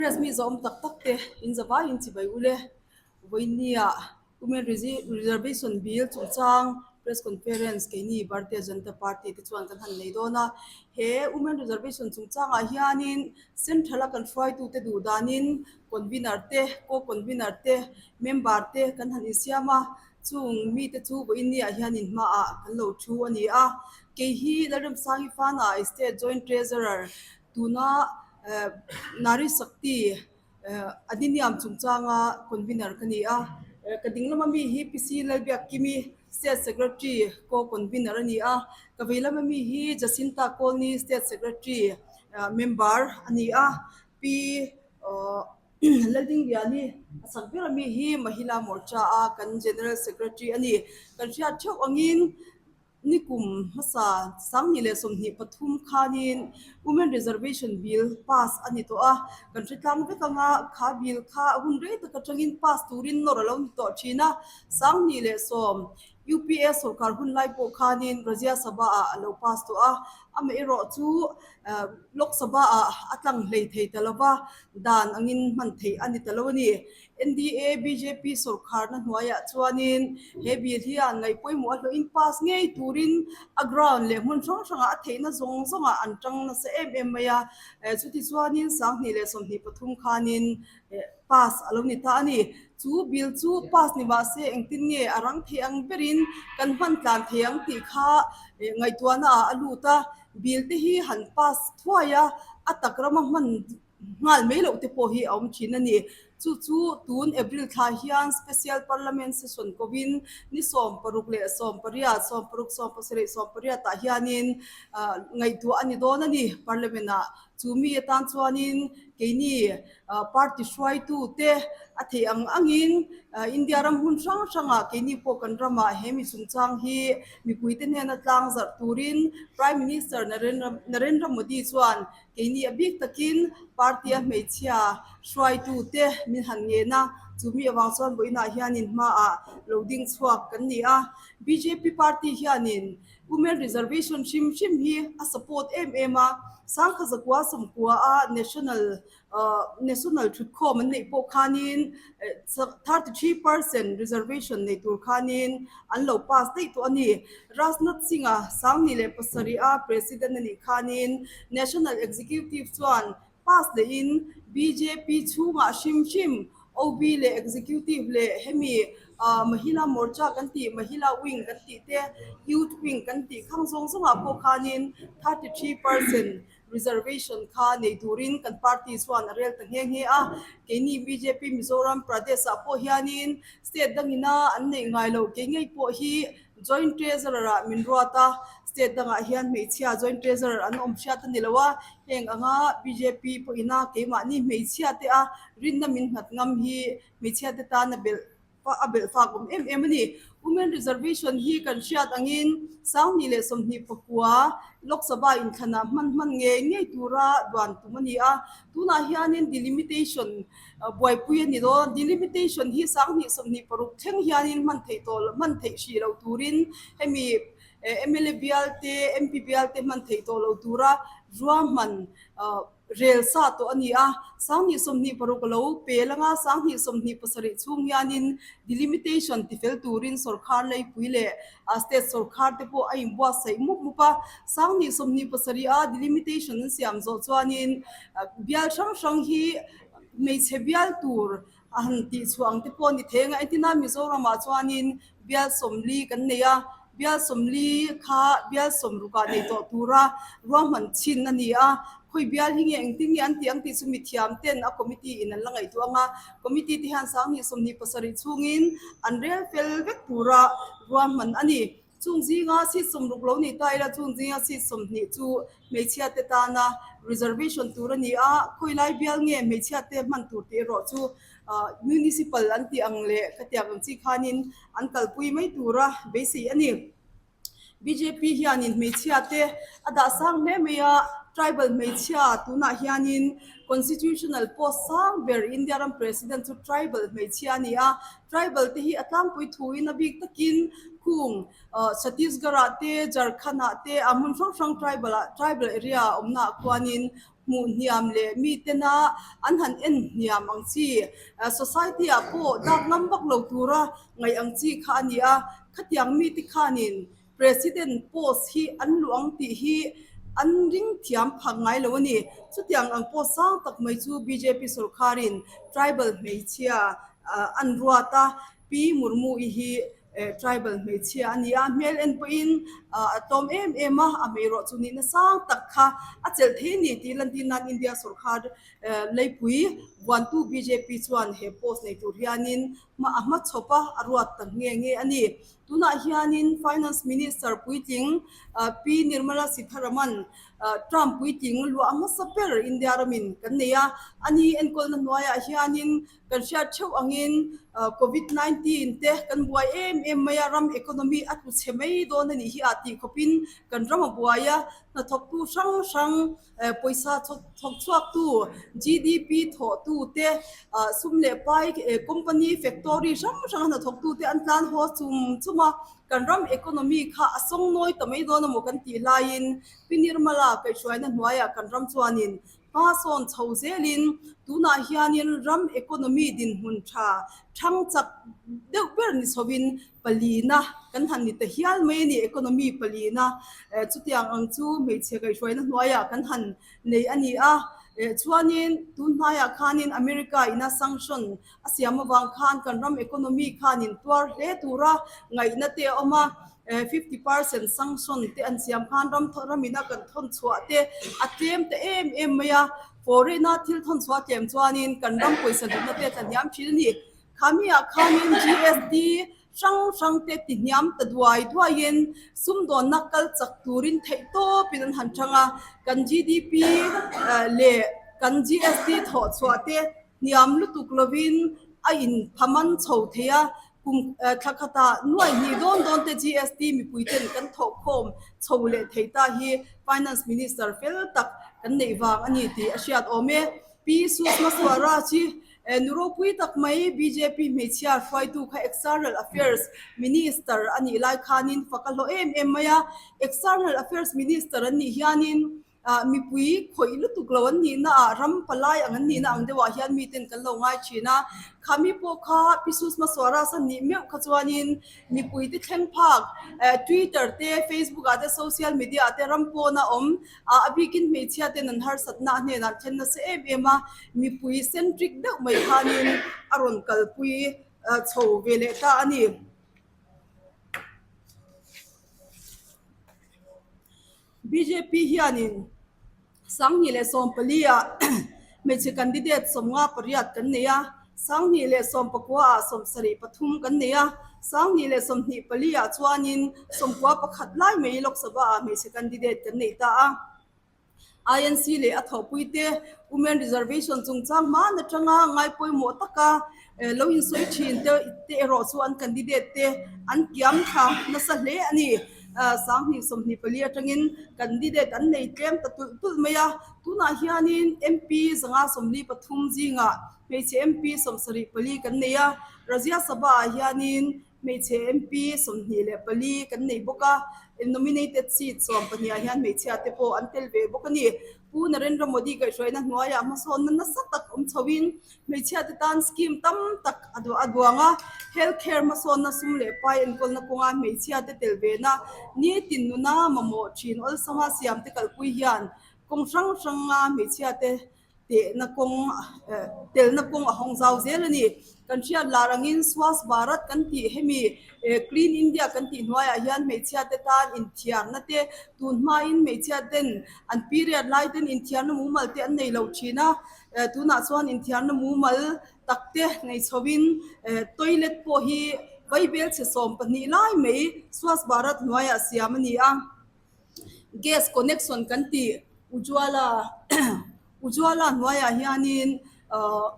Press mi zawm tak tak te in zavai in chibai ule vawinia Women Reservation Bill chungchang Press Conference keini Bharatiya Janata Party te chuan kan han nei dawn a. He Women Reservation chungchangah hianin Central a kan hruaitute duh danin Convener te, Co-Convener te, Member te kan han insiam a, chung mite chu vawinia hianin hmaah kan lo thu a ni a. Kei hi Lalremsangi Fana State Joint Treasurer Tuna Nari Shakti Adhiniam chungchanga convener ka ni a, ka ding lama mi hi PC Lalbiakkimi State Secretary co-convener a ni a, ka vei lama mi hi Jacinta Colney State Secretary member a ni a, Pi Laldingliani a chak ber ami hi Mahila Morcha a kan General Secretary a ni. Kan hriat theuh angin Ni kum hmasa 2023 khanin Women Reservation Bill pass a ni tawh a, kan hre tlang vek ang a, kha bill kha hun rei tak atangin pass turin nawr a lo ni tawh thin a, 2010 UPA sorkar hun lai pawh khanin Rajya Sabha ah a lo pass tawh a, amaherawh chu Lok Sabha ah a tlang hlei thei ta lova, dan angin hman theih a ni ta lo a ni. NDA, bjp sawrkharna hnuaiah chuanin he bill hian ngaih pawimawh a hlawhin pass ngei turin a ground leh hmun hrang hrangah a theihna zawng zawngah an tang nasa em em mai a. Chuti chuanin 2023 khanin pass a lo ni ta a ni. Chu bill chu pass ni mah se engtin nge a rang thei ang berin kan hman tlan thei ang tih kha ngaihtuahna ah a lut a. Bill te hi han pass thuai a, a tak rama hman Nghal mai loh te pawh hi a awm thin a ni. Chu chu tun April thla hian Special Parliament Session kovin ni 16 18, 16, 17, 18 ah hianin ngaihtuah a ni dawn a ni Parliament ah. Chu mi atan chuanin keini party hruaitu te a theih ang angin India ram hmun hrang hrangah keini pawh kan ramah he mi chungchang hi mipuite hnena tlang zarh turin Prime Minister Narendra Modi chuan Keini a bik takin party a hmeichhia hruaitute min han ngen a, chu mi avang chuan vawiinah hianin hmaah lo ding chhuak kan ni a. Bjp party hianin Women Reservation hrim hrim hi a support em em a, Sangkha Zakua Sawmkua a National National thutkhawm an neih pawh khanin 33% reservation nei tur khanin an lo pass daih tawh a ni. Rajnath Singh-a 2007 a President a nih khanin National Executive chuan pass lehin bjp chhungah hrim hrim OB leh Executive leh hemi Mahila Morcha kan tih, Mahila Wing kan tih te, Youth Wing kan tih khang zawng zawngah pawh khanin 33% Reservation kha nei turin kan party chuan a rel ta nghe nghe a. Keini bjp Mizoram Pradesh ah pawh hianin state dangina an neih ngai loh kei ngei pawh hi Joint Treasurer ah min ruat a. State dangah hian hmeichhia Joint Treasurer an awm hriat a ni lo a. Heng anga bjp pawhina keimahni hmeichhia te a rinna min nghat ngam hi hmeichhia te tana belh a belh fak awm em em a ni. Women Reservation hi kan hriat angin 2029 Lok Sabha inthlanah hman hman ngei ngei tura duan tum a ni a. Tunah hianin delimitation buaipui a ni dawn. Delimitation hi 2026 thleng hianin hman theih tawh loh hman theih hrih loh turin hemi mla bial te MP bial te hman theih tawh loh tura ruahman Rel sa tawh a ni a, 2026 a lo pel anga 2027 chhung hianin delimitation tifel turin sawrkhar leipui leh state sawrkhar te pawh a inbuatsaih mup mup a. 2027 a delimitation an siam zawh chuanin bial hrang hrang hi hmeichhe bial tur A han tih chhuah ang te pawh a ni thei ang a, entina Mizoramah chuanin bial 40 kan nei a, bial 40 kha bial 60 ah nei tawh tura ruahman chhin a ni a, khawi bial hi nge engtin nge an tih ang tih chu mithiam ten a committee in an la ngaihtuah ang a, committee te hian 2027 chhungin an rel fel vek tura ruahman a ni. Chung zinga seat 60 lo ni ta ila chung zinga seat 20 chu hmeichhia te tana reservation tur a ni a, khawilai bial nge hmeichhia te hman tur tih erawh chu municipal an tih ang leh khatiang ang chi khanin an kalpui mai tura beisei a ni. Bjp hianin hmeichhia te a dah sang hle mai a, tribal hmeichhia tunah hianin constitutional post sang ber India ram president chu tribal hmeichhia a ni a, Tribal te hi a tlangpui thuin a bik takin khung Chhattisgarh ah te, Jharkhand ah te, a hmun hrang hrang tribal ah tribal area a awmna ah khuanin Hmuh hniam leh mitena an han en hniam ang chi, society ah pawh dak ngam vak lo tura ngaih ang chi kha a ni a. Khatiang mite khanin President post hi an luh ang tih hi an ring thiam phak ngai lo a ni. Chutiang ang post sang tak mai chu bjp sorkharin tribal hmeichhia an ruat a, Pi Murmu-i hi Tribal hmeichhia a ni a, hmel en pawhin a tlawm em em a, a hmeirawh chu nihna sang tak kha a chelh thei a ni tih lantir nan India sorkar leipui vuantu bjp chuan he post nei tur hianin hma a hmachhawp a, a ruat ta nghe nghe a ni. Tunah hianin Finance Minister puitling Pi Nirmala Sitharaman term puitling luah hmasa ber India ramin kan nei a, ani enkawlna hnuaiah hianin Kan hriat theuh angin Covid 19 te kan buai em em mai a, ram economy a tlu chhe mai dawn a nih hi a tih khawpin kan ram a buai a, hnathawktu hrang hrang pawisa thawk chhuaktu GDP thawhtu te sum leh pai company factory hrang hrang a hnathawktu te an tlan haw chum chum a, kan ram economy kha a sawngnawi ta mai dawn amaw kan tih laiin Pi Nirmala kaihhruaina hnuaiah kan ram chuanin Hma sawn chho zelin tunah hianin ram economy dinhmun tha thang chak deuh ber ni chhovin palina kan han ni ta hial mai a ni. Economy palina chutiang ang chu hmeichhe kaihhruaina hnuaiah kan han nei a ni a. Chuanin tun hnaiah khanin America ina sanction a siam avang khan kan ram economy khanin tuar hle tura ngaihna te a awm a. 50 percent sanction te an siam khan ram ramin a kan thawn chhuah te a tlem ta em em mai a, foreign a thil thawn chhuah tlem chuanin kan ram pawisa hlutna te a tla hniam thin a ni. Khamiah khanin GST hrang hrang te ti hniam ta duai duaiin sumdawnna kal chak turin theih tawpin an han chang a, kan GDP leh kan GST thawh chhuah te hniam lutuk lovin a inphaman chho thei a, Kum thla khatah nuai hnih dawn dawn te GST mipui ten kan thawhkhawm chho leh thei ta hi Finance Minister fel tak kan neih vang a ni tih a hriat awm e. Pi Sushma Swaraj hi nu ropui tak mai bjp hmeichhia hruaitu kha External Affairs Minister a nih lai khanin fak a hlawh em em mai a. External Affairs Minister an nih hianin Mipui khawih lutuk lo an nihna ah ram palai ang an nihna ang deuhah hian miten kan lo ngai thin a. Khami pawh kha Pi Sushma Swaraj a nih meuh kha chuanin mipuite thleng phak Twitter te, Facebook ah te, social media ah te ram pawna awm a bikin hmeichhia ten an harsatna a hnenah an thlen nasa em em a. Mipui centric deuh mai khanin a rawn kalpui chho ve leh ta a ni. Bjp hianin 2014 ah hmeichhe candidate 58 kan nei a, 2019 ah 73 kan nei a, 2024 ah chuanin 91 lai mai Lok Sabha ah hmeichhe candidate kan nei ta a. INC leh a thawhpuite Women Reservation chungchang hman atanga ngai pawimawh taka lo insawi thin te te erawh chu an candidate te an kiam thla nasa hle a ni. 2024 atangin candidate an nei tlem ta tulh tulh mai a, tunah hianin MP 543 zingah hmeichhe MP 74 kan nei a, Rajya Sabha ah hianin Hmeichhe MP 24 kan nei bawk a, nominated seat 12 ah hian hmeichhia te pawh an tel ve bawk a ni. Pu Narendra Modi kaihhruaina hnuaiah hmasawnna nasa tak awm chhoin hmeichhia te tan scheme tam tak a duah a duang a, health care hmasawnna sum leh pai enkawlna kawnga hmeichhia te tel vena nitin nuna mamawh thin awlsama siam te kalpui hian kawng hrang hranga hmeichhia te Tehna kawng telna kawng a hawng zau zel a ni. Kan hriat lar angin Swachh Bharat kan tih hemi Clean India kan tih hnuaiah hian hmeichhia te tan inthiarna te tun hmain hmeichhia ten an period lai ten inthiarna mumal te an nei lo thin a, tunah chuan inthiarna mumal tak te nei chhoin toilet pawh hi vaibelchhe 12 lai mai Swachh Bharat hnuaiah siam a ni a. Gas connection kan tih Ujwala Ujwala hnuaiah hianin ahh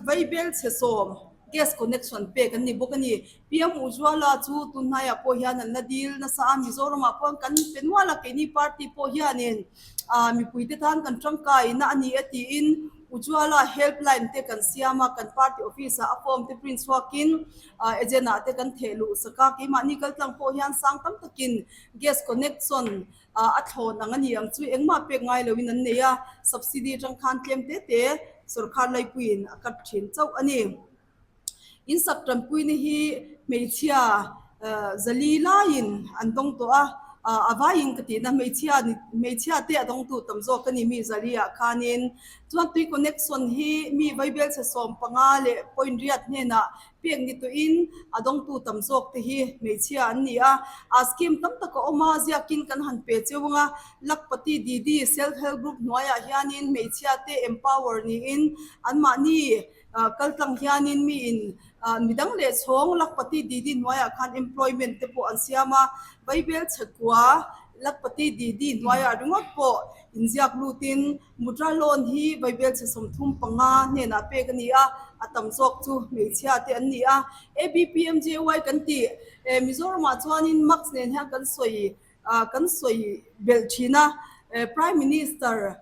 vaibelchhe sawm gas connection pek an ni bawk a ni. PM Ujwala chu tun hnaiah pawh hian an la dil nasa a, Mizoramah pawh kan pe nual a, keini party pawh hianin ahh mipuite tan kan tangkaina a ni e tiin Ujwala helpline te kan siam a, kan party office ah a form te print chhuakin ahh agent ah te kan theh luh sak a, keimahni kaltlang pawh hian sang tam takin gas connection. A thlawn ang a ni ang chu engmah pek ngai loin an nei a, subsidy atang khan tlem te te sorkar laipuiin a cut thin chauh a ni. Insak tanpuina hi hmeichhia zali laiin an dawng tawh a, a vaiin ka tihna hmeichhia hmeichhia te a dawngtu tam zawk a ni mi zali ah khanin. Chuan tui connection hi mi vaibelchhe 15 leh point riat hnenah Pek ni tawhin a dawngtu tam zawk te hi hmeichhia an ni a, a scheme tam tak a awm a, ziakin kan han pe cheu ang a, Lakhpati Didi Self Help Group hnuaiah hianin hmeichhia te empower niin anmahni kaltlang hianin miin midang leh chhawng Lakhpati Didi hnuaiah khan employment te pawh an siam a, Vaibel chhekua Lakhpati Didi hnuaiah ringawt pawh inziak lutin Mudra loan hi Vaibelchhe 35 hnenah pek a ni a, a tam zawk chu hmeichhia te an ni a. ABPMJY kan tih Mizoramah chuanin Max nen hian kan sawi kan sawi belh thin a. Prime Minister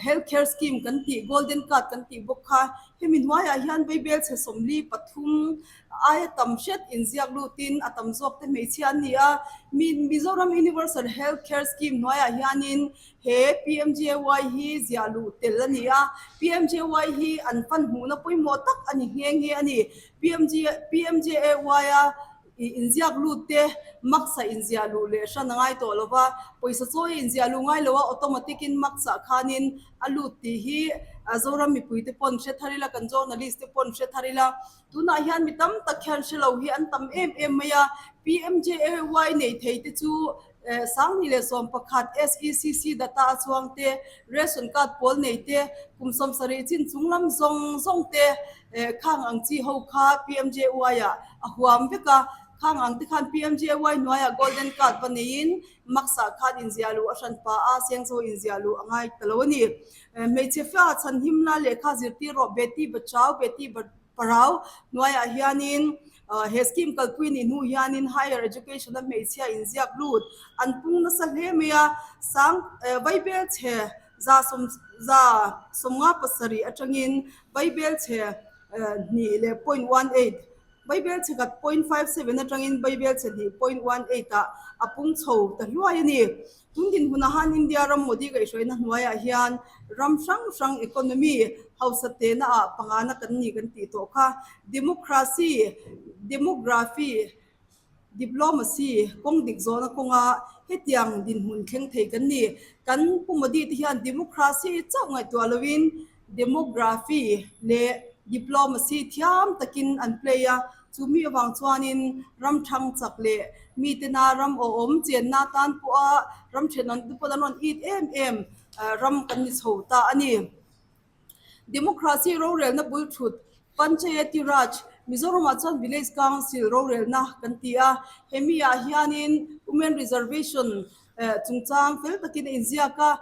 Health Care Scheme kan tih Golden Card kan tih bawk kha hemi hnuaiah hian Vaibelchhe 43 aia tam hret inziak lutin a tam zawk te hmeichhia an ni a. Mizoram Universal Health Care Scheme hnuaiah hianin He PMJY hi ziah luh tel a ni a, PMJY hi an fan hmuhna pawimawh tak a ni nghe nghe a ni. PMJAY a inziak lut te max a inziah luh leh hran a ngai tawh lo va, pawisa chawi a inziah luh ngai lo a, automatic in max ah khanin a lut tih hi Zoram mipui te pawn hre thar ila, kan journalist te pawn hre thar ila. Tunah hian mi tam tak hian hre lo hi an tam em em mai a, PMJAY nei thei te chu 2011 SECC data a chuang te, ration card pawl nei te, kum 70 chin chung lam zawng zawng te khang ang chi ho kha PMJY ah a huam vek a, khang ang te khan PMJY hnuaiah golden card va neiin max ah khan inziah luh a hran pa a, sengchaw inziah luh a ngai ta lo a ni. Hmeichhe fa chhanhimna lehkha zirtir rawh Beti Bachao Beti Parao hnuaiah hianin he scheme kalpui nih hnu hianin higher education a hmeichhia inziak lut an pung nasa hle mai a, sang vaibelchhe 157 atangin vaibelchhe hnih leh point one eight vaibelchhe khat point five seven atangin vaibelchhe hnih point one eight ah a pung chho ta hluai a ni. Tun dinhmunah han India ram Modi kaihhruaina hnuaiah hian ram hrang hrang economy hausa tehna ah pangana kan ni kan tih tawh kha. Democracy, Demography, Diplomacy kawng dik zawhna kawnga hetiang dinhmun thleng thei kan ni. Kan Pu Modi te hian democracy chauh ngaihtuah loin Demography leh Diplomacy thiam takin an play a, chu mi avang chuanin ram thang chak leh mitena ram awhawm chenna tan pawha ram thenawm te pawh an rawn it em em ram kan ni chho ta a ni. Democracy rorelna bul thut Panchayati Raj, Mizoramah chuan Village Council rorelna kan ti a, hemi ah hianin Women Reservation Chungchang fel takin a inziak a,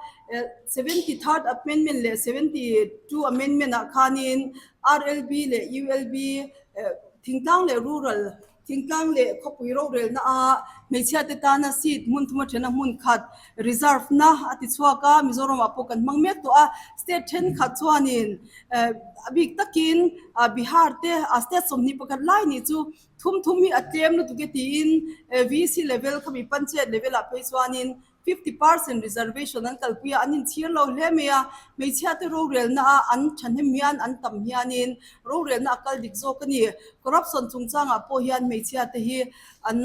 73rd Amendment leh 72 Amendment ah khanin RLB leh ULB thingtlang leh rural thingtlang leh khawpui rorelna a hmeichhia te tana seat hmun thuma thena hmun khat reserve na a ti chhuak a, Mizoram ah pawh kan hmang mek tawh a, state thenkhat chuanin a bik takin Bihar te state 21 lai nih chu Thum thum hi a tlem lutuk e tiin VC level khami panchayat level ah phei chuanin 50% reservation an kalpui a, an inchhir lo hle mai a, hmeichhia te rorelna a an thahnem hian an tam hianin rorelna a kal dik zawk a ni. Corruption chungchangah pawh hian hmeichhia te hi an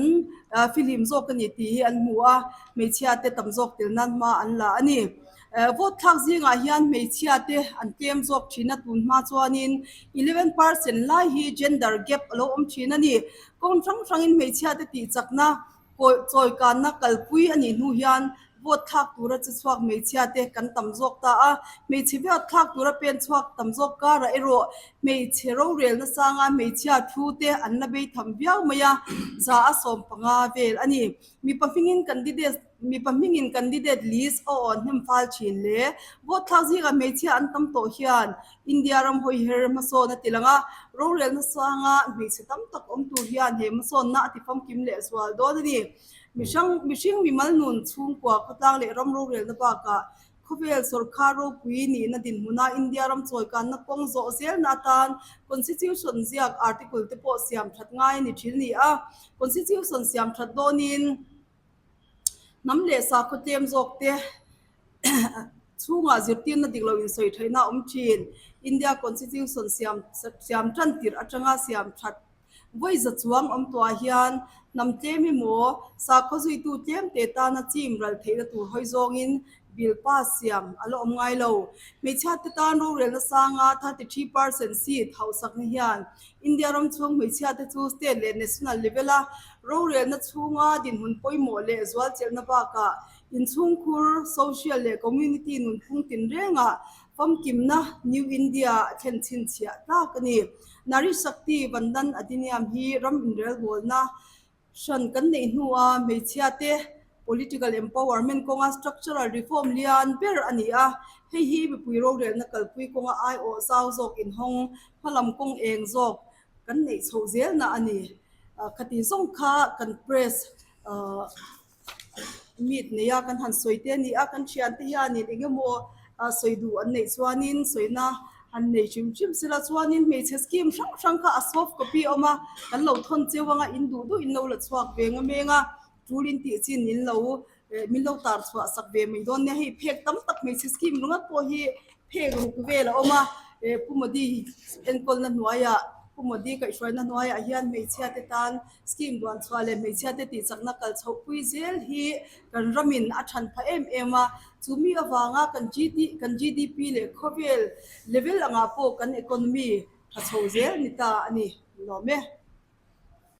fihlim zawk a ni tih hi an hmu a, hmeichhia te tam zawk tel nan hma an la a ni. Vote thlak zingah hian hmeichhia te an tlem zawk thin a, tun hma chuanin 11% lai hi gender gap a lo awm thin a ni. Kawng hrang hrangin hmeichhia te tihchakna chawikanna kalpui a nih hnu hian vote thlak tura che chhuak hmeichhia te kan tam zawk ta a, hmeichhe vote thlak tura pen chhuak tam zawk karah erawh hmeichhe rorelna sanga hmeichhia thu te an la bei tham viau mai a, 115 vel a ni. Mipa hmingin candidate Mipa hmingin candidate list a awn hnem fal thin hle. Vote thlak zingah hmeichhia an tam tawh hian India ram hawi her hmasawn a ti lang a, rorelna sanga hmeichhe tam tak awm tur hian he hmasawnna a ti famkim leh zual dawn a ni. Mihrang mihring mimal nun chhungkua khawtlang leh ram rorelna bakah Khawvel sawrkar ropui nihna dinhmuna India ram chawikanna kawng zawh zelna atan Constitution ziak article te pawh siam that ngai a ni thin ni a. Constitution siam that dawnin. Hnam leh sakhaw tlem zawk te chhungah zirtirna dik lo insawi theihna a awm thin. India Constitution siam siam tan tirh atanga siam that vawi za chuang awm tuah hian hnam tlem emaw sakhaw zuitu tlem te tana chim ral theihna tur hawi zawngin bill pass siam a la awm ngai lo. Hmeichhia te tan rorelna sanga 33% seat hauhsakna hian India ram chhung hmeichhia te chu state leh national level a rorelna chhunga dinhmun pawimawh leh zual chelhna bakah inchhungkhur, social leh community nunphung tinrengah famkimna New India a thlen chhinchhiah tlak a ni. Nari Shakti Vandan Adhiniyam hi ram inrelbawlna Hran kan neih hnua hmeichhia te political empowerment kawnga structural reform lian ber a ni a, hei hi mipui rorelna kalpui kawnga aiawh zau zawk inhawng hmalam kawng eng zawk kan neih chhoh zelna a ni. Khati zawng kha kan press Meet nei a kan han sawi te a ni a, kan thian te hianin eng emaw sawi duh an neih chuanin sawina han nei hrim hrim sela chuanin hmeichhe scheme hrang hrang kha a soft copy a awm a, kan lo thawn cheu anga in duh duh in lo la chhuak ve nga meng a, tul in tih chin in lo min lo tar chhuah sak ve mai dawn nia, hei phek tam tak hmeichhe scheme ringawt pawh hi phek ruk vel a awm a, Pu Modi enkawlna hnuaiah Pu Modi kaihhruaina hnuaiah hian hmeichhia te tan Scheme duan chhuah leh hmeichhiate tihchakna kal chhohpui zel hi kan ramin a than phah em em a, chu mi avanga kan GD kan GDP leh khawvel level angah pawh kan economy tha chho zel ni ta a ni. Lawm e.